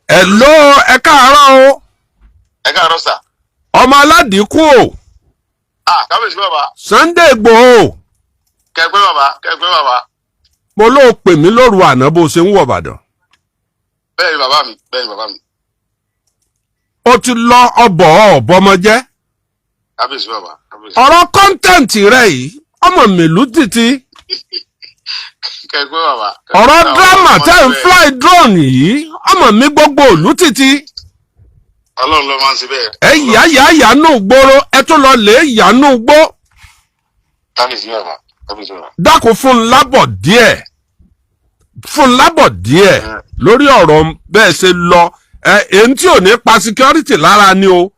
Hello, ẹ káàárọ̀ o. Ẹ káàárọ̀ sà. Ọmọ aládìíkù o. Ah, kábíyèsí bàbá. Sunday Igboho. Kẹgbẹ́ bàbá, kẹgbẹ́ bàbá. Mo ló pè mí lóru àná bó ṣe ń wọ̀ Ìbàdàn. Bẹ́ẹ̀ ni bàbá mi, bẹ́ẹ̀ ni bàbá mi. Ó ti lọ ọbọ̀ ọ̀bọmọjẹ́. Kábíyèsí bàbá, kábíyèsí. Ọ̀rọ̀ content rẹ̀ yìí ọmọ mèlú títí. Kẹgbẹ́ bàbá. Ọ̀rọ̀ drama tẹ́ ń fly drone yìí ọmọ mi gbogbo òlú títí. Ọlọ́run ló máa ń ṣe bẹ́ẹ̀. Ẹ yà yà yànú gbòòrò, ẹ tún lọ lè yànú gbó. Kábíyèsí bàbá, kábíyèsí bàbá. Dákun, fún un lábọ̀ díẹ̀, fún un lábọ̀ díẹ̀ lórí ọ̀rọ̀ bẹ́ẹ̀ ṣe lọ ẹ, èyí tí ò ní pa security lára ni o.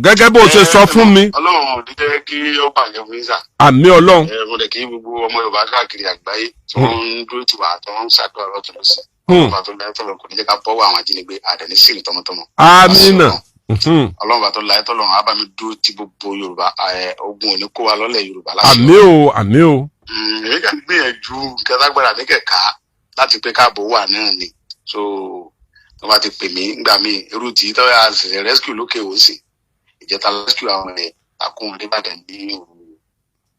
Gẹ́gẹ́ bó ṣe sọ fún mi. Ọlọ́run ò ní jẹ́ kí ó bàjẹ́ fún yín sà. Àmín Ọlọ́run. Ẹ mo lè kí gbogbo ọmọ Yorùbá káàkiri àgbáyé tí wọ́n ń dúró tì wá, tí wọ́n ń ṣàdúrà lọ́tún lọ́sì. Ọlọ́run bá tó láyé tọ́lọ́run kò ní jẹ́ ká bọ́wọ́ àwọn ajínigbé àdẹ̀ní sí tọmọtọmọ. Amínà. Ọlọ́run bá tó láyé tọ́lọ́run á bá mi dúró ti gbogbo Yorùbá, ogun ò ní kó wa lọ́lẹ̀ Yorùbá láṣẹ. Àmín o, àmín o. Èmi kàn gbìyànjú nǹkan tágbára mi kẹ̀ka láti pé káàbò wà náà ni. So tó bá ti pè mí ngbà míì, irú tí tó yà ṣẹ̀ṣẹ̀ rescue lókè òsì ìjẹta, rescue àwọn ẹ̀ takùn nìbàdàn ní òru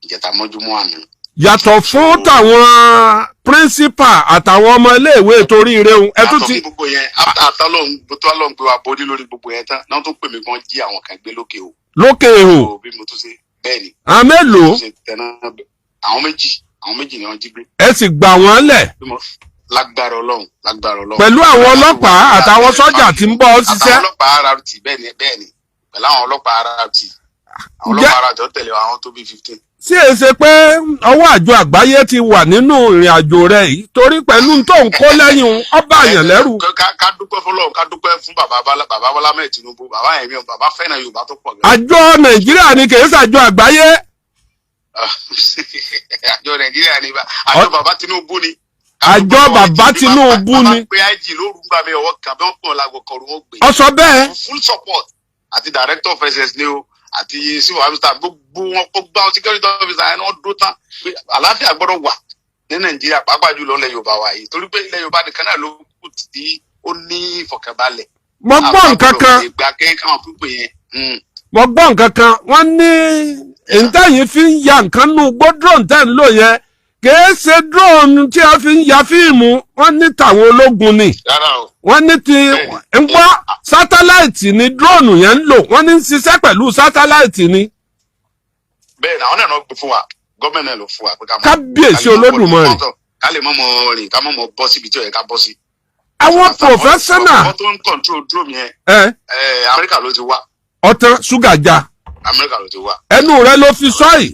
ìjẹta mọ́júmọ́ àná. Yàtọ̀ fún tàwọn principal àtàwọn ọmọ iléèwé torí ire òun, ẹ tún yàtọ̀ ti fún gbogbo yẹn, after àtàlọ́hún tó lọ́hún gbé wa borí lórí gbogbo yẹn tán náà, tó pè mí gan jí àwọn kan gbé lókè o. Lókè ihò? So bí mo tún ṣe bẹ́ẹ̀ ni. Àwọn mélòó? Mo ṣe tẹná àwọn méjì ni wọ́n jí gbé. Ẹ sì gbà wọ́n lẹ̀? Bí mo lágbára Ọlọ́run, lágbára Ọlọ́run. Pẹ̀lú àwọn ọlọ́pàá àtàwọn sọ́jà tí ń bọ́ ọ ṣiṣẹ́? Àtàwọn ọlọ́pàá RRT, bẹ́ẹ̀ ni, bẹ́ẹ̀ ni, pẹ̀lú àwọn ọlọ́pàá RRT, àwọn ọlọ́pàá RRT ó tẹ̀lé àwọn tó bí 15. Sí è ṣe pé ọwọ́ àjọ àgbáyé ti wà nínú ìrìn àjò rẹ yìí, torí pẹ̀lú tó ń kó lẹ́yìn ọba àyàn lẹ́rù? Ká dúpẹ́ fọlọ́run, ká dúpẹ́ fún bàbá Bọ́lá, bàbá Bọ́lá mẹ́ẹ̀ Tinubu. Bàbá yẹn mi ò, bàbá fẹ́ràn Yorùbá tó pọ̀ gan. Àjọ Nàìjíríà ni, kì í ṣàjọ àgbáyé. Àjọ Nàìjíríà ni, àjọ bàbá Tinubu ni. Àjọ bàbá Tinubu ni. Bàbá pé IG lóru gbà mí, ọwọ́ kan bí wọ́n pọ̀ lágbo kan wọ́n gbé. Ọ sọ bẹ́ẹ̀. Full support àti director of SS ni o, àti civil officer, gbogbo wọn, gbogbo àwọn security officer yẹn, wọ́n dó tán pé àlàáfíà gbọ́dọ̀ wà ní Nàìjíríà, pàápàá jùlọ ilẹ̀ Yorùbá wa yìí, torí pé ilẹ̀ Yorùbá nìkan náà ló kù tí ó ní ìfọ̀kànbalẹ̀. Mo gbọ́ nǹkan kan. Ìgbà kẹ́kẹ́ pípé yẹn. Mo gbọ́ nǹkan kan, wọ́n ní ìtẹ̀yìn fi ń ya nǹkan nù gbó, drone tẹ́ ń lò yẹn kìí ṣe drone tí a fi ń ya fíìmù, wọ́n ní tàwọn ológun ni. Rárá o. Wọ́n ní ti ń gbọ́ satellite ni drone yẹn ń lò, wọ́n ní ń ṣiṣẹ́ pẹ̀lú satellite ni. Bẹ́ẹ̀ ni, àwọn náà gbé fún wa, gọ́ọ̀mẹ̀ntì náà ló fún wa pé ká mọ̀. Kábíyèsí Olódùmarè. Ká lè mọ̀ mọ̀ rìn, ká mọ̀ mọ̀ bọ́ síbi tí ó yẹ ká bọ́ sí. Àwọn professional. Àwọn tó ń control drone yẹn, ẹ Amẹ́ríkà ló ti wá. Ọtán ṣúgà já. Amẹ́ríkà ló ti wá. Ẹnu rẹ ló fi sọ yìí,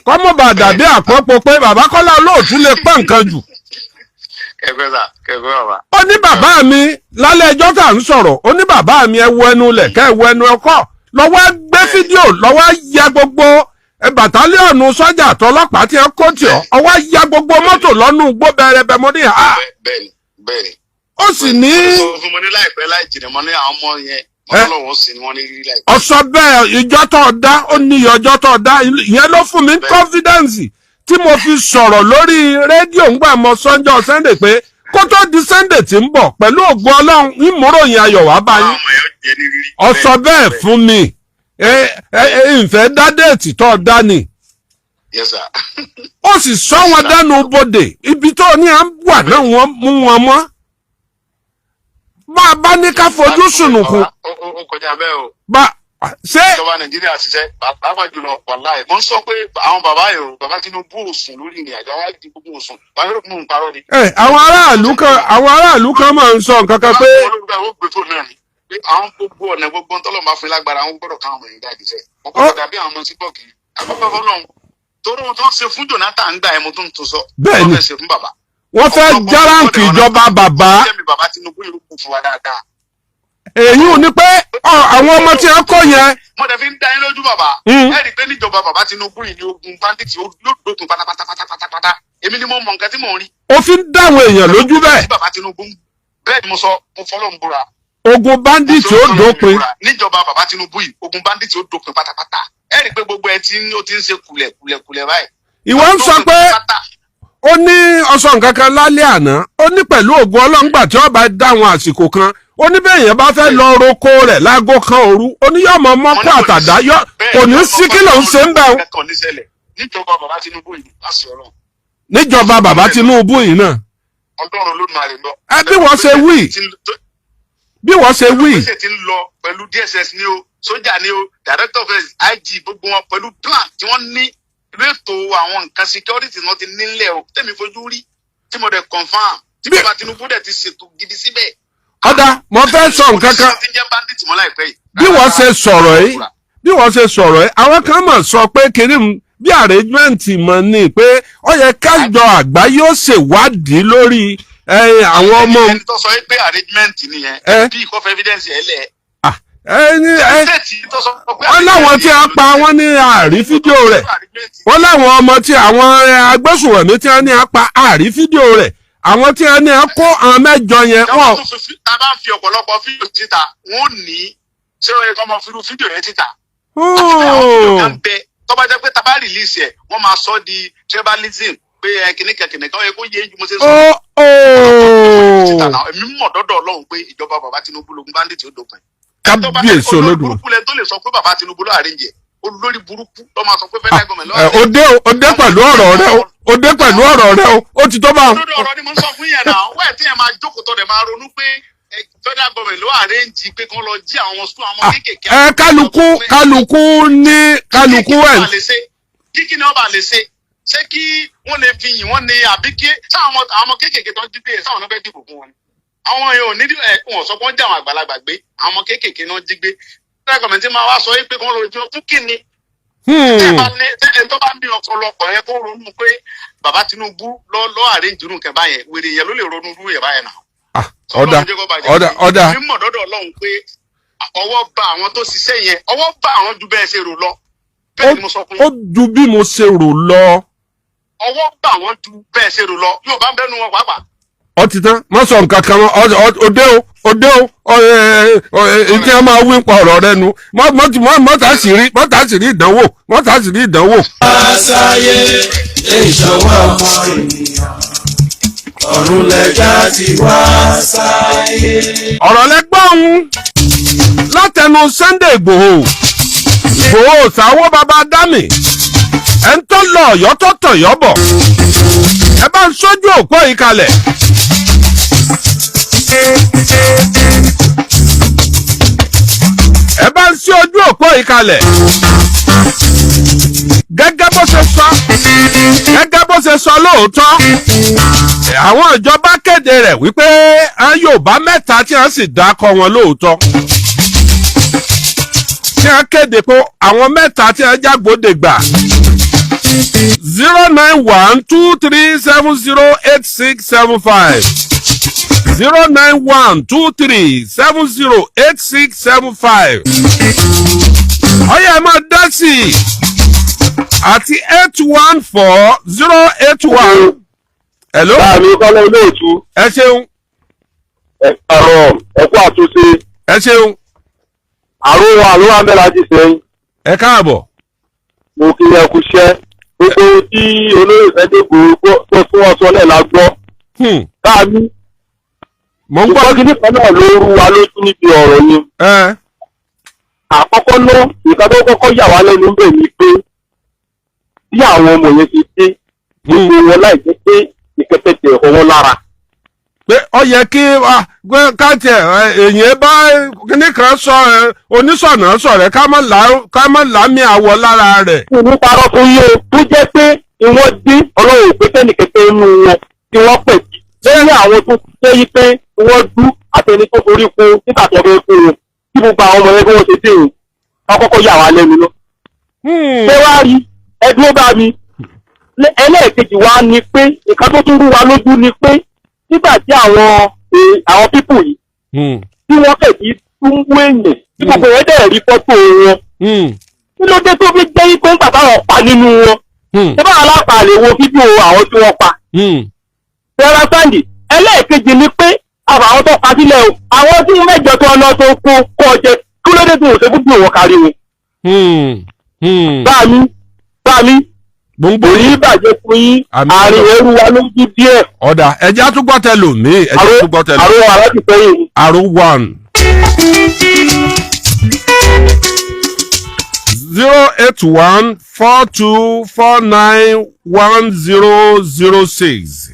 kọ́mọ̀ bá dàbí àpọ́pọ́ pé bàbá Kọ́lá Olóòtú lè pọ́n nǹkan jù. Kẹgbẹ́ sà, kẹgbẹ́ bàbá. Ó ní bàbá mi lálẹ́ ẹjọ́ tá à ń sọ̀rọ̀, ó ní bàbá mi, ẹ wo ẹnu lẹ̀ kẹ́ ẹ wo ẹnu ọkọ̀ lọ́wọ́, ẹ gbé fídíò lọ́wọ́, ya gbogbo battalion sọ́jà àtọlọ́pàá tí ẹ kó tì ọ́, ọwọ́ ya gbogbo mọ́tò lọ́nù gbó bẹ̀rẹ̀ mo ní ha. Bẹ́ẹ̀ni, bẹ́ẹ̀ni. Ó sì ní. Mo sọ fún mo ní láìpẹ́ láì jìnnà, mo ní àwọn ọmọ yẹn, mo ní lọ́wọ́ sí ni wọ́n ní rí láìpẹ́. Ọsọ bẹ́ẹ̀, ìjọ tó dá ó ní ọjọ́ tó dá ìyẹn ló fún mi ní confidence tí mo fi sọ̀rọ̀ lórí rédíò ńgbà mọ sọ́njọ́ Sunday pé kó tó di Sunday tí ń bọ̀, pẹ̀lú ògo Ọlọ́run, ìmúròyìn ayọ̀ wá bá yín. Àwọn ọmọ yẹn jẹ ní rírí. Ọsọ bẹ́ẹ̀ fún mi, ẹ ẹ ìfẹ́ dá date tó dá ni. Yes sir. Ó sì sọ wọn dẹnu bodè ibi tó ní à ń wà náà, wọ́n mú wọn mọ́ bá a bá ní ká fojú sùnùkùn. Ó kọjá bẹ́ẹ̀ o. Bá ṣé. Ìjọba Nàìjíríà ṣiṣẹ́, pàápàá jùlọ, wàláì mo ń sọ pé àwọn bàbá yòó, bàbá Tinubu ò sùn lórí ìrìn àjò, àwọn àti gbogbo ò sùn, bàbá yóò mú un parọ́ ni. Ẹ àwọn aráàlú kan máa ń sọ nǹkan kan pé. Olùgbà ó gbé fóònù náà ni pé àwọn gbogbo ọ̀nà gbogbo tọ́lọ̀ máa fún lágbára, àwọn gbọ́dọ̀ káwọn ọmọ yẹn jáde sẹ́, wọ́n gbọ́dọ̀ dàbí àwọn ọmọ sí bọ́ọ̀kì àkọ́kọ́ fọlọ́run, torí wọn tó ń ṣe fún Jonathan gbà ẹ̀, mo tún tún sọ. Bẹ́ẹ̀ni. Wọ́n fẹ́ ṣe fún bàbá. Wọ́n fẹ́ járáǹkì ìjọba bàbá. Jẹ́mi bàbá Tinubu yóò kú fún wa dáadáa. Èyí ò ní pé àwọn ọmọ tí ẹ kọ́ yẹn. Mo dẹ̀ fi ń dá yín lójú bàbá. Ẹ rí i pé níjọba bàbá Tinubu yìí ní ogun bandits yóò dókun pátápátá pátápátá. Èmi ni mo mọ nǹkan tí mò ń rí. Ó fi ń dáwọn èèyàn lójú bẹ́ẹ̀. Tí bàbá Tinubu, bẹ́ẹ̀ ni mo sọ, mo fọlọ́ ń búra. Ogun bandits ó dópin. Níjọba bàbá Tinubu yìí, ogun bandits ó dópin pátápátá. Ẹ rí i pé gbogbo ẹ tí ó ti ń ṣe kulẹ̀ kulẹ̀ kulẹ̀ báyìí. Ìwọ ń sọ pé Ó ní ọsọ nǹkan kan lálẹ́ àná. Ó ní pẹ̀lú ògùn ọlọ́ngbà tí ó bá dá àwọn àsìkò kan, ó ní bẹ́ẹ̀ yẹn bá fẹ́ lọ roko rẹ̀ láago 1 òru, ó ní yóò mọ mọ́kọ́ àtàdá yọ kò ní sí. Kí ló ń ṣe ń bẹ̀? Kò ní ṣẹlẹ̀ níjọba bàbá Tinubu yìí láti Ọlọ́run. Níjọba bàbá Tinubu yìí náà. Ọlọ́run ló máa rè lọ. Ẹ bí wọ́n ṣe wí, bí wọ́n ṣe wí. Ṣe ti ń lọ pẹ̀lú DSS ni o, sójà ni o, director of IG, gbogbo wọn pẹ̀lú plan tí wọ́n ní ìlú, ètò àwọn nǹkan security náà ti nílẹ̀ o, tẹ̀mí fojú rí tí mo dẹ̀ confirm tí bàbá Tinubu dẹ̀ ti ṣètò gidi síbẹ̀. Ọ̀dà, mo fẹ́ sọ nǹkan kan. Tí ń jẹ́ bandit mọ́ láìpẹ́ yìí. Bí wọ́n ṣe sọ̀rọ̀ yìí, bí wọ́n ṣe sọ̀rọ̀ yìí, àwọn kan mọ̀ sọ pé kiri bí arrangement mọ̀ ni pé ó yẹ kájọ àgbáyé ó ṣèwádìí lórí àwọn ọmọ. Ẹni tó sọ pé arrangement nìyẹn bí ìkọ́fẹ́ evidence ẹ̀ lẹ̀. Ah, ẹni State tó sọ pé wọ́n láwọn tí a pa wọ́n ní àrí fídíò rẹ̀. Wọ́n láwọn ọmọ tí àwọn agbésùnmọ̀mí tí wọ́n ní a pa, àrí fídíò rẹ̀. Àwọn tí wọ́n ní a kó, àwọn mẹ́jọ yẹn wọ́n. Tá a bá ń fi ọ̀pọ̀lọpọ̀ fídíò síta, wọ́n ò ní ṣé ó yẹ kó máa fi irú fídíò yẹn síta. Àti pé àwọn fídíò kan bẹ tó bá jẹ́ pé tá a bá release ẹ̀, wọ́n máa sọ di tribalism pé ẹ kìnnìkan kìnnìkan. Ó yẹ kó yé ju mo ṣe sọ síta náà. Èmi mọ̀ dọ́dọ̀ Ọlọ́run pé ìjọba bàbá Tinubu lógun bandit ó dópin. Kábíyèsí Olódùmarè. Burúkú lẹni tó lè sọ pé bàbá Tinubu ló arrange ẹ̀. Olórí burúkú ló máa sọ pé federal government ló Ẹ, òde o, òde pẹ̀lú ọ̀rọ̀ rẹ o, òde pẹ̀lú ọ̀rọ̀ rẹ o, ó ti tó bá wọn. Lórí ọ̀rọ̀ ni mo ń sọ fún yẹn náà. Wẹ́ẹ̀ tí yẹn máa jókòó tọ́ dẹ̀ máa ronú pé federal government ló arrange pé kán lọ jí àwọn school àwọn kéékèèké. Ẹ kálukú kálukú ní kálukú ẹ. Kí ni wọ́n bá lè ṣe? Ṣé kí wọ́n lè fi yìn wọ́n ní, àbí kí sáwọn àwọn ọmọ kéékèèké tó ń jí gbé sáwọn náà fẹ́ dìbò fún wọn ni? Àwọn èèyàn ò ní ẹ wọn sọ pé wọ́n jẹ́ àwọn àgbàlagbà gbé, àwọn ọmọ kéékèèké náà jí gbé. Federal government máa wá sọ pé kán lọ jí wọn fún kí ni? Tẹ́ bá ní ẹni tó bá ní ọ̀pọ̀lọpọ̀ yẹn kó ronú pé bàbá Tinubu lọ arrange irú nǹkan báyẹn, wèrè yẹn ló lè ronú irú yẹn báyẹn náà. Ah, ọ̀dà ọ̀dà ọ̀dà. Mímọ̀ dọ́dọ̀ Ọlọ́run pé ọwọ́ bá àwọn tó ṣiṣẹ́ yẹn, ọwọ́ bá àwọn ju bẹ́ẹ̀ ṣe rò lọ. Bẹ́ẹ̀ ni mo sọ fún Ó yín. ju bí mo ṣe rò lọ. Ọwọ́ bá àwọn ju bẹ́ẹ̀ ṣe rò lọ, yóò bá ń bẹ́nu wọn pàápàá. Ọ ti tán, má sọ nǹkan kan mọ́. Òde o, òde o, ọ ẹ ẹ ẹ tí a máa wí pa ọ̀rọ̀ rẹ nu. Mọ́tà sì rí ìdánwò, mọ́tà sì rí ìdánwò. Àṣàyè ìṣọwọ́ ọmọ ènìyàn, ọ̀run lẹ́jà ti wá sáyé. Ọ̀rọ̀ lẹ́gbọ́n látẹnu Sunday Ìgbòho, Ìgbòho sáwọ́ bàbá dámì ẹ̀ ń tó lọ Ọ̀yọ́ tó tọ̀yọ́ bọ̀. Ẹ bá ń sójú òpó yìí kalẹ̀. Ẹ bá ń sí ojú òpó yìí kalẹ̀. Gẹ́gẹ́ bó ṣe sọ, gẹ́gẹ́ bó ṣe sọ lóòótọ́, àwọn ìjọba kéde rẹ̀ wípé àwọn Yorùbá mẹ́ta tí wọ́n sì dákọ wọn lóòótọ́, tí wọ́n kéde pé àwọn mẹ́ta tí wọ́n jágbóde gbà. 09123708675, 09123708675. Ọyẹ, ẹ máa dá sí i àti 814081. Hello. Láàrin Kọ́lá Olóòtú. Ẹ ṣeun. Ẹ káàárọ̀, ẹ kú àtúnṣe. Ẹ ṣeun. Àrùn wa ló wà ń bẹ̀ láti sẹ́yìn. Ẹ káàbọ̀. Mo kí ẹ kú iṣẹ́. Gbogbo ohun tí olóyè Sunday Igboho tó fún wọn sọ náà la gbọ́. Káàmí Mo ń gbọ́. Ṣùgbọ́n kíní kan náà ló rú wa lójú níbi ọ̀rọ̀ yẹn. Àkọ́kọ́ náà, nǹkan tó kọ́kọ́ yà wá lẹ́nu bẹ̀ ni pé bí àwọn ọmọ yẹn ti dé, gbogbo wọn láì jẹ́ pé ìkẹtẹ̀ tẹ̀ ọwọ́ lára. Pé ó yẹ kí pé ká tiẹ̀ èyàn bá kíní kan sọ onísọ̀nà sọ̀rẹ́ ká má làámi àwọ̀ lára rẹ̀. Ní parọ́ fún yín o, tó jẹ́ pé ìwọ́n dé, Ọlọ́run ò pé sẹ́nìkẹ́kẹ́ inú wọn tí wọ́n pẹ̀ sí lẹ́yìn àwọn tó jẹ́ yí pé wọ́n dú àtẹni tó forí ko nígbà tó fẹ́ kó wọn, tí gbogbo àwọn ọmọ yẹn bí wọ́n ṣe dé o, wọ́n kọ́kọ́ yà wá lẹ́nu lọ. Ṣé wàá rí ẹdúró bá mi? Ẹlẹ́ẹ̀kejì wa ni pé nǹkan tó tún rú wa lójú ni pé nígbà tí àwọn people yìí tí wọ́n kẹ̀ sí tún wé èèyàn tí gbogbo yẹn dẹ̀ rí fọ́tò wọn, kí ló dé tó fi jẹ́ wípé nígbà táwọn pa nínú wọn, ṣé báwọn alápàá lè wo fídíò àwọn tí wọ́n pa? Tẹ́lá sáǹdì, ẹlẹ́ẹ̀kejì ni pé àwọn tó pa sílẹ̀ o, àwọn tí wọ́n mẹ́jọ tó ọ̀nà tó kó kọ́ jẹ, kí ló dé tó wọ́n ṣe fídíò wọn kárí wọn? Báàmí báàmí. Gbòǹgbò. Kò ní bàjẹ́ fún yín. Àmín. Àárín ẹrú wa ló ń bí díẹ̀. Ọ̀dà, ẹjẹ́ àtúgbọ́ tẹ lòmíì, ẹjẹ́ àtúgbọ́ tẹ lòmíì. Àrò aláàtì sẹ́yìn. Àrò one 08142491006.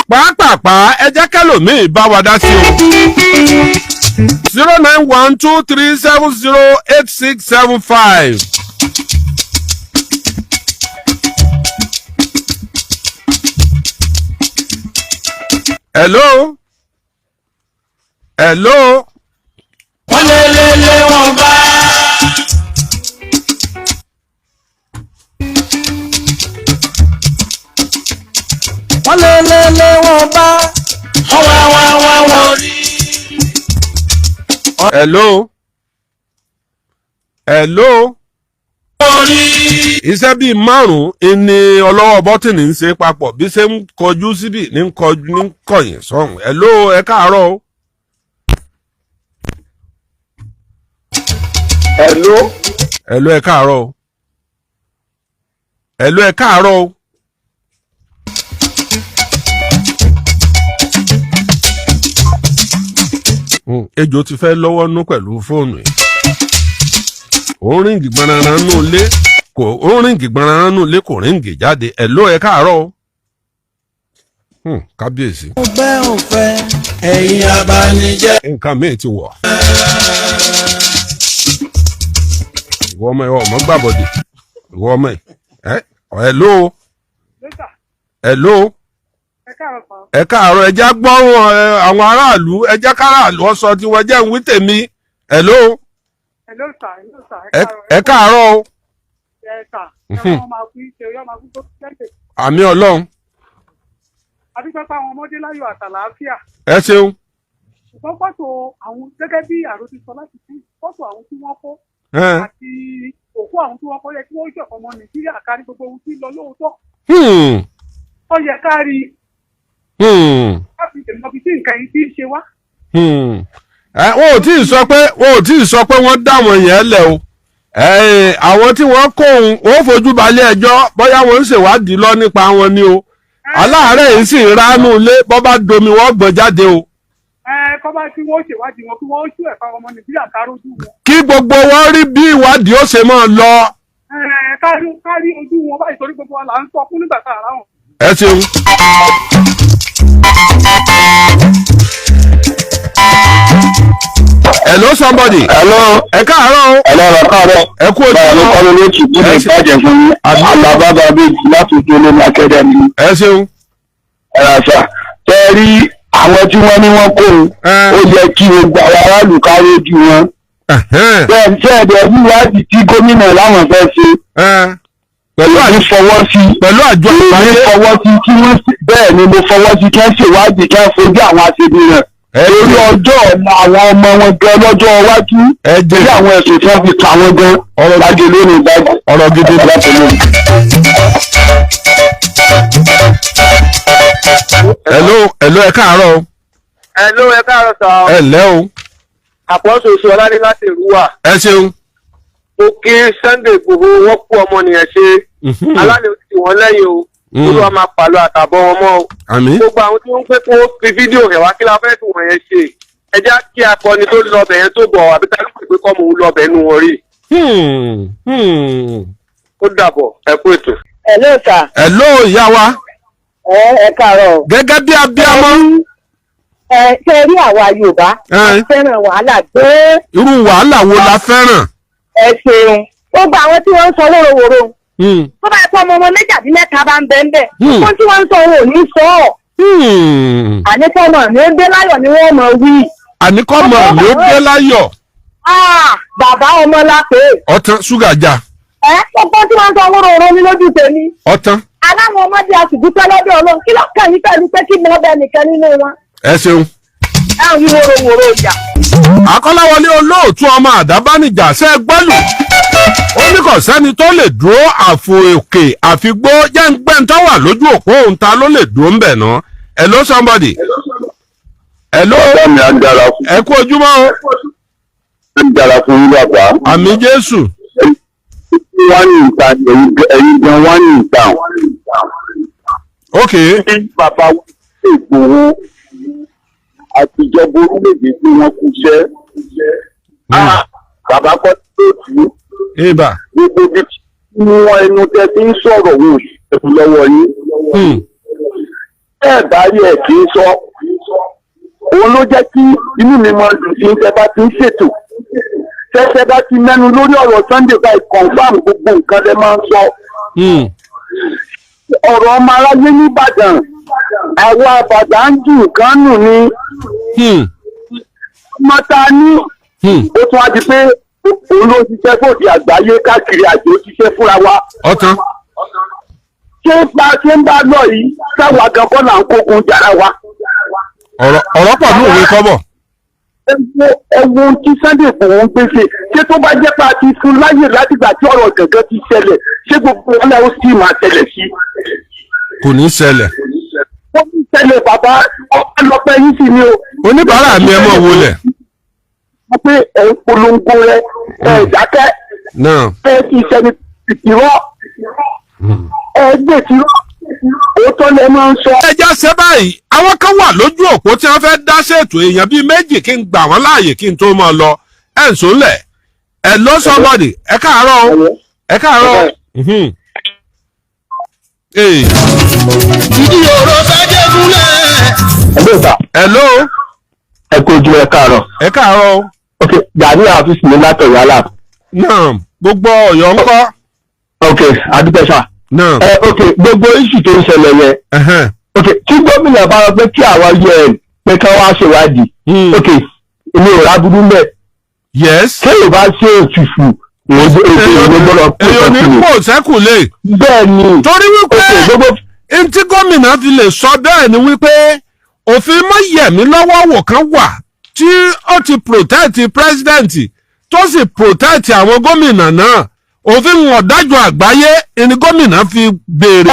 Pàápàá ẹ jẹ́ kẹ́lòmíì bá wa dá sí o, 0912 370 8675. Hello, hello. Wọ́n lé lé lé wọn bá. Wọ́n lé lé lé wọn bá. Wọ́n wá wá wá wọn rí. Hello, hello. Wọ́n rí. Iṣẹ́ bíi márùn-ún ni ọlọ́wọ́ bọ́tìnì ń ṣe papọ̀, bí ṣe ń kọjú síbì ní ń kọjú ní ń kọ̀yìn sọ́hùn. Hello, ẹ káàárọ̀ o. Hello. Hello, ẹ káàárọ̀ o. Hello, ẹ káàárọ̀ o. Ejò ti fẹ́ lọ́wọ́ nú pẹ̀lú fóònù yìí. Ó ń ring gbọ̀nràn nù lé, kò ó ń ring gbọ̀nràn nù lé, kò ring jáde. Hello, ẹ káàárọ̀ o. Kábíyèsí. Mo bẹ́ ò fẹ́ ẹ̀yin abanijẹ́. Nǹkan míì ti wọ̀. Ìwọ ọmọ ẹ, ọmọ gbàbọdè, ìwọ ọmọ ẹ ẹ. Hello, hello. Ẹ káàárọ̀. Ẹ jẹ́ gbọ́rùn ẹ, àwọn aráàlú, ẹ jẹ́ káràlú ọ̀sọ tí wọ́n jẹ́ ń wí tèmi. Hello. Hello sir, hello sir. Ẹ káàárọ̀ o. Ẹ sà, ẹ wọ́n máa kú ṣe yọ́ máa kú tó lẹ́sẹ̀. Àmín Ọlọ́run. Adúpẹ́ pé àwọn ọmọdé láyọ̀ àtàlàáfíà. Ẹ ṣeun. Ṣùgbọ́n fọ́tò àwọn, gẹ́gẹ́ bí àrò ti sọ láti sí fọ́tò àwọn tí wọ́n kó àti òkú àwọn tí wọ́n kó, yẹ kí wọ́n ṣọ̀kan ọmọ Nàìjíríà kárí gbogbo ohun tí ń lọ lóòótọ́. Ó yẹ kárí láti tèmi lọ fi sí nǹkan yìí tí ń ṣe wá. Ẹ wọn ò tí ì sọ pé wọ́n dá wọn yẹn lẹ̀ o. Àwọn tí wọ́n kó òun, wọ́n fojú balẹ̀ ẹjọ́, bóyá wọ́n ń ṣèwádìí lọ nípa wọn ni o. Aláàárẹ̀ yìí sì ń ránú ilé, bọ́ bá domi wọ́n gbọ́n jáde o. Ẹ kọ́ bá kí wọ́n ṣèwádìí wọn, kí wọ́n ṣú ẹ̀fà ọmọ Nàìjíríà kárójú wọn. Kí gbogbo wọn rí bí ìwádìí ó ṣe máa lọ. Ẹ kárí kárí ojú wọn báyìí, torí gbogbo wa là ń sọ fún nígbà tá a ráwọn. Ẹ ṣeun. Hello, somebody. Hello. Ẹ káàárọ̀ o. Hello, ẹ káàárọ̀. Ẹ kú ojú Báwo ló ọmọ. kọ́ ló lóòtù bí mi bàjẹ́ fún yín? Àlàbàbà bèjì láti ojú olómi akẹ́dẹ́mì. Ẹ ṣeun. Ẹ̀rọ àṣà. Tẹ́ rí àwọn tí wọ́n ní wọ́n kó o. Ó yẹ kí gbogbo àwọn aráàlú kárí ojú wọn. Bẹ́ẹ̀ ṣe ẹ̀dẹ̀ wíwádìí tí gómìnà láwọn fẹ́ ṣe. Pẹ̀lú Èmi fọwọ́ sí. Pẹ̀lú àjọ Èmi àgbáyé. fọwọ́ sí kí wọ́n sì, bẹ́ẹ̀ ni mo fọwọ́ sí kí wọ́n ṣèwádìí, kí wọ́n fojú àwọn aṣebi rẹ̀. Lórí ọjọ́ ọ̀la àwọn ọmọ wọn gan lọ́jọ́ iwájú. Ẹ jẹ́ Lórí àwọn ẹ̀sùn tí wọ́n fi kà wọ́n gan. Ọ̀rọ̀ Láti lónìí ìdájọ́. Ọ̀rọ̀ gidi. Láti lónìí. Hello, hello, ẹ káàárọ̀ o. Hello, ẹ káàárọ̀ sà. Ẹ ǹlẹ́ o. Àpọ́sù oṣù ọládé láti Èrúwà. Ẹ ṣeun. Mo kí Sunday Igboho, wọ́n kú ọmọnìyàn ṣe. Alálẹ̀ ti wọ́n lẹ́yìn o. Olúwa máa pàlọ́ àtàbọ̀ wọn mọ́ o. Àmín. Gbogbo àwọn tí wọ́n ń pé kí wọ́n fi fídíò rẹ̀ wá, kí la fẹ́ fi wọ̀nyẹn ṣe? Ẹ já kí akọni tó lọ bẹ̀ yẹn tó bọ̀, àbí tá ló pè pé kọ́ mò ń lọ bẹ̀ nù wọn rí. Ó dàbọ̀, ẹ kú ètò. Hello sir. Hello, ìyá wa. Ẹ káàárọ̀. Gẹ́gẹ́ bí abiyamọ. Ẹ ṣe rí àwa Yorùbá a fẹ́ràn wàhálà gbé. Irú wàhálà wo la fẹ́ràn? Ẹ ṣeun. Gbogbo àwọn tí wọ́n ń sọ wóróworó, tó bá yẹ kó ọmọ ọmọ méjì àbí mẹ́ta bá ń bẹ ń bẹ̀, fún tí wọ́n ń sọ wọn ò ní sọ ọ́. Àníkọ́mọ̀ ní ó dé láyọ̀ ni wọ́n mọ̀ wí. Àníkọ́mọ̀ ní ó dé láyọ̀. Ah, bàbá ọmọ la pè é. Ọ̀tán, ṣúgà já. Ẹ gbogbo tí wọ́n ń sọ wóróworó ní lójú tèmi. Ọ̀tán. Aláwọn ọmọdé a sì dúpẹ́ lọ́dọ̀ Ọlọ́run, kí lọ́kàn yín pẹ̀lú pé kí mọ́ bẹ nìkan nínú wọn? Ẹ ṣeun. Ẹ ń wí wóróworó ìjà. Akọ́láwọlé olóòtú ọmọ àdábánijà, ṣe é gbọ́lù, ó ní kò sẹ́ni tó lè dúró àfò òkè àfigbó jẹ́ǹgbẹ́ntọ́ wà lójú òpó òun, ta ló lè dúró ń bẹ̀ ná? Hello, somebody. Hello. Ọ̀gá mi, agbára fún. Ẹ kú ojúmọ́ o. Ń dára fún yín, bàbá. Àmín Jésù. Wọ́n ní ìta, ẹ̀yin gan wọ́n ní ìta. Bí bàbá wa Ìgbòho àtijọba orílẹ̀-èdè tí wọ́n kú iṣẹ́. Bàbá kọ́ tó tù ú. Ibà. Gbogbo ibi tí wọ́n ẹnu tẹ ti ń sọ̀rọ̀, wọn ò ṣẹ̀kú lọ́wọ́ yín. Bẹ́ẹ̀ bá rí ẹ̀ kì í sọ. Òun ló jẹ́ kí inú mi máa dùn sí tẹ bá ti ń ṣètò. Tẹ́tẹ́ bá ti mẹ́nu lórí ọ̀rọ̀ Sunday báyìí, confirm gbogbo nǹkan lẹ máa ń sọ. Ọ̀rọ̀ ọmọ aráyé nìbàdàn, àwa àbàdà ń jù nǹkan nù ni. Mọ́ta ní ó tún á di pé òun ló ṣiṣẹ́ fòdì àgbáyé káàkiri, àjò ṣiṣẹ́ fúnra wa. Ọ̀tán. Ṣé bá a ṣe ń bá lọ yìí, táwa gan kọ́ là ń kógun jàrá wa? Ọ̀rọ̀ pọ̀ ní òwe kọ́bọ̀. Ẹ wo ohun tí Sunday Igboho ń gbèsè. Ṣé tó bá jẹ́ pé a ti fún láyè látìgbà tí ọ̀rọ̀ gàngán ti ṣẹlẹ̀, ṣé gbogbo wọn náà ó sì máa ṣẹlẹ̀ sí? Kò ní ṣẹlẹ̀. Ó ti ṣẹlẹ̀, bàbá, ọpẹ́lọpẹ́ yín sì ni o. Oníbàárà mi, ẹ mọ̀ wọlé. Wọ́n pé ẹ̀ ń polongo rẹ, ẹ̀ dákẹ́. Náà. Ẹ ti ṣẹni ìrọ́, ẹ gbé tìrọ́, òótọ́ lẹ máa ń sọ. Ẹ já ṣe báyìí, àwọn kan wà lójú òpó tí wọ́n fẹ́ dá ṣètò, èèyàn bíi méjì, kí n gbà wọ́n láàyè kí n tó máa lọ. Ẹ̀ ń sólẹ̀ ẹ̀ ló somebody. Ẹ káàárọ̀ o, ẹ káàárọ̀ o. Ee. Ìdí òró sájẹ́ gúnlẹ̀. Ẹgbẹ́ ìta. Hello. Ẹ kú ojú, ẹ káàárọ̀. Ẹ káàárọ̀ o. Ok, Gani àfíìsì mi látọ̀yọ́ àlà. Náà, gbogbo Ọ̀yọ́ ńkọ́? Ok, adúpẹ́ sà. Náà. Ẹ ok, gbogbo issue tó ń ṣẹlẹ̀ yẹn, ok, tí gómìnà bá rọ pé kí àwọn UN pé ká wá ṣèwádìí, ok, èmi ò rábúrú mẹ́. Ṣé yóò bá ṣe òtútù èdè ìwé gbọ́dọ̀ kó Èyàn ní sẹ́kù? kò sẹ́kù lè. Bẹ́ẹ̀ ni. Torí wípé Ok, gbogbo ntí gómìnà fi lè sọ bẹ́ẹ̀ ni wípé òfin mọ̀yẹ̀mí lọ́wọ́ wò kan wà tí ó ti protect president, tó sì protect àwọn gómìnà náà. Òfin ọ̀dájọ́ àgbáyé ni gómìnà fi béèrè.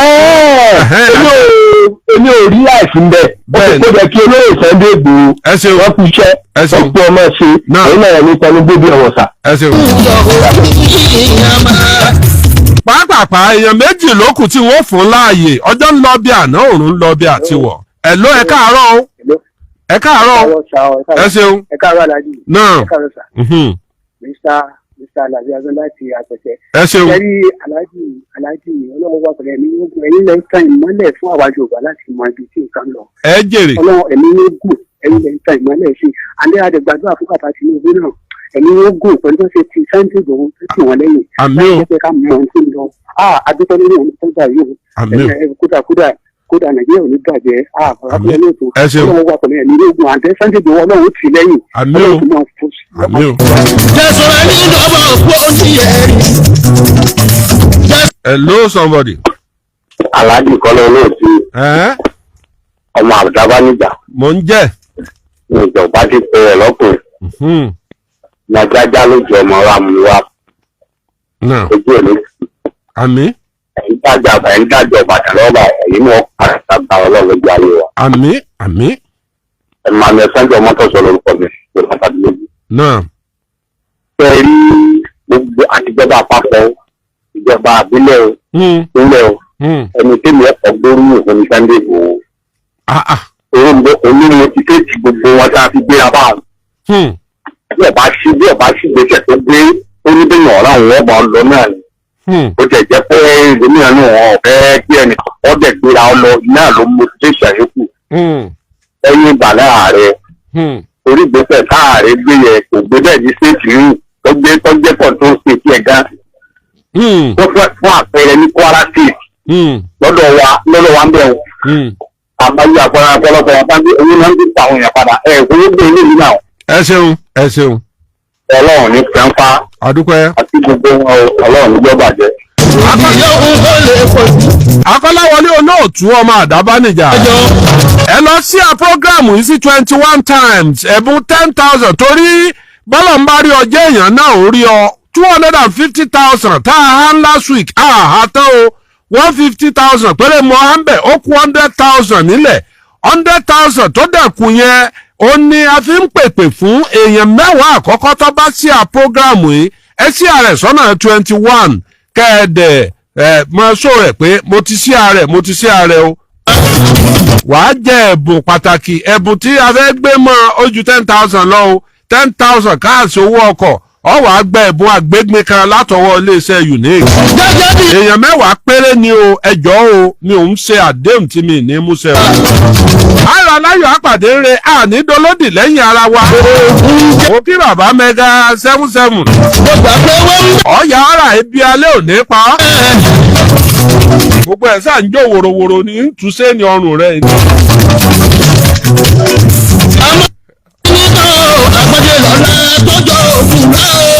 Èmi ò rí àìsí ń bẹ̀. Bẹ́ẹ̀ ni. Ó jẹ́ kí olóyè Sunday Igboho, Ẹ ṣeun. wọ́n kú iṣẹ́. Ẹ ṣeun. Wọ́n kú ọmọ ṣe. Náà. Èyí náà ní tẹnu gbóbi ọ̀wọ̀ sà. Ẹ ṣeun. Pàápàá èèyàn méjì ló kù tí wọ́n fún láàyè. Ọjọ́ ń lọ bí àná, òòrùn ń lọ bí àtiwọ̀. Ẹ ló, ẹ káàárọ̀ o, ẹ káàárọ̀ o, ẹ ṣeun. Ẹ káàárọ̀, Aláàjì. Náà. Ẹ káàárọ̀ sà. Mr Alabi Azọ láti Àpẹtẹ. Ẹ ṣeun. Ṣẹ́rí Aláàjì, Aláàjì, Ọlọ́run wà pẹ̀lú ẹ̀mí yóò gùn. Ẹ̀yin lẹ́ ń tan ìmọ́lẹ̀ fún àwa Yorùbá láti mọ ibi tí nǹkan lọ. Ẹ jèrè. Ọlọ́run, ẹ̀mí yóò gùn. Ẹ̀yin lẹ́ ń tan ìmọ́lẹ̀ sí alẹ́. Àdẹ̀gbàdúrà fún bàbá Tinubu náà, ẹ̀mí yóò gùn pẹ̀lú bó ṣe ti Sunday Igboho tó tì wọ́n lẹ́yìn. Àmín o. Láti jẹ́ pé ká mọ ohun tó ń lọ. Ah, adúpẹ́ nínú ohun tó ń gbà yìí o. Àmín o. Kódà kódà kódà, Nàìjíríà ò ní bàjẹ́. Ah, bàbá Àmín. fúnra ní ètò. Ẹ ṣeun. Ọlọ́run wà pẹ̀lú ẹ̀mí yóò gùn àdé Sunday Igboho, Ọlọ́run ó tì lẹ́yìn. Àmín o. Ọlọ́run tó máa fún Àmín o. Jẹ̀sùn rẹ̀ ní ìjọba òkú oúnjẹ ẹ̀rí. Hello, somebody. Aláàjì Kọ́lá Olóòtú, Ẹ́. ọmọ àbúdábá níjà. Mò ń jẹ́. Ní ìjọba ti pè é lọ́kùnrin. Nàìjíríà ló jẹ ọmọ wa mú wa. Náà. Ojú òní. Àmín. Ẹ̀ń dájà Ìbàdàn lọ́ba, ẹ̀yìn mọ́ pàṣẹ Ọlọ́run lójú ayé wa. Àmín, àmín. Emmanuel Sanjọ Mọ́tòsọ lórúkọ mi ló pàtàkì lójú. Náà. Ṣé ẹ rí gbogbo àtijọba àpapọ̀, ìjọba àbílẹ̀ o, ìpínlẹ̀ o, ẹni tẹ́mi ẹ̀kọ́ gbóríyìn fún ní Sunday Igboho. Ah ah. Olóhùn ti kéèkì gbogbo wọn tá a fi gbéra bá a. Bí ọba sí gbèsè tó gbé, ó ní bẹ́ẹ̀ ọ̀rọ̀ àwọn ọba lọ náà ni. Ó jẹ́ jẹ́ pé gómìnà náà, wọn ò fẹ́ kí ẹnì ọ̀dẹ̀ gbéra ọ lọ náà ló motivation yòókù. Ẹ̀yìn ìgbà náà rẹ̀, orí ìgbésẹ̀ káàrẹ̀ gbé yẹ kò gbé bẹ́ẹ̀ ní state yìí tó gbé, tó jẹ́ control state yẹn gan. Tó fẹ́ fún àpẹẹrẹ ní Kwara State, lọ́dọ̀ wa ń bẹ̀ wọ́n. Àbáyé àpẹẹrẹ ọ̀pọ̀lọpọ̀ wọn bá gbé owó náà ń gbé àwọn èèyàn padà ẹ̀ owó gbé ilé yìí náà. Ẹ ṣeun, ẹ ṣeun. Ọlọ́run ní pẹ́ńpá. Àdúpẹ́. Àti gbogbo wọn o, Ọlọ́run ní jọ́ bàjẹ́. Akọ́láwọlé Olóòtú, ọmọ àdábánijà, ẹ lọ sí a program yìí sí 21 times, ẹ̀bùn 10,000, torí bọ́lá ń bá rí ọjọ́ èèyàn náà ó rí ọ 250,000 tá a hán last week. A há tán o, 150,000 péré mọ́ á ń bẹ̀, ó kú 100,000 nílẹ̀. 100,000 tó dẹ̀kun yẹn. Ó ní a fi ń pèpè fún èèyàn 10 àkọ́kọ́ tó bá sí à program yìí. Ẹ sí ààrẹ sọ́nà 21 kẹ́ẹ̀dẹ̀ ẹ̀ mọ sọ rẹ̀ pé mo ti sí ààrẹ, mo ti sí ààrẹ o. Wàá jẹ ẹ̀bùn pàtàkì, ẹ̀bùn tí a fẹ́ gbé mọ́ ojú 10,000 lọ o, 10,000 káàsì owó ọkọ̀. Ọ wàá gba ẹ̀bùn àgbégbé kan látọwọ́ iléeṣẹ́ Unique. Èèyàn 10 péré ni o. Ẹjọ́ o, mi ò ń ṣe àdéhùn tí mi ní múṣẹ o. Ara aláyọ̀ àpàdé ń re àní dolódì lẹ́yìn ara wa. Mo kí bàbá mega 77. Ọ̀yà ara ibi alẹ́ ò ní pa ọ́. Gbogbo ẹ̀ sáà ń jó wòrowòro ní ń túnṣe ní ọrùn rẹ̀ ni. Àmọ́ nínú àgbọ̀dẹ lọ́la tó jọ òkú náà.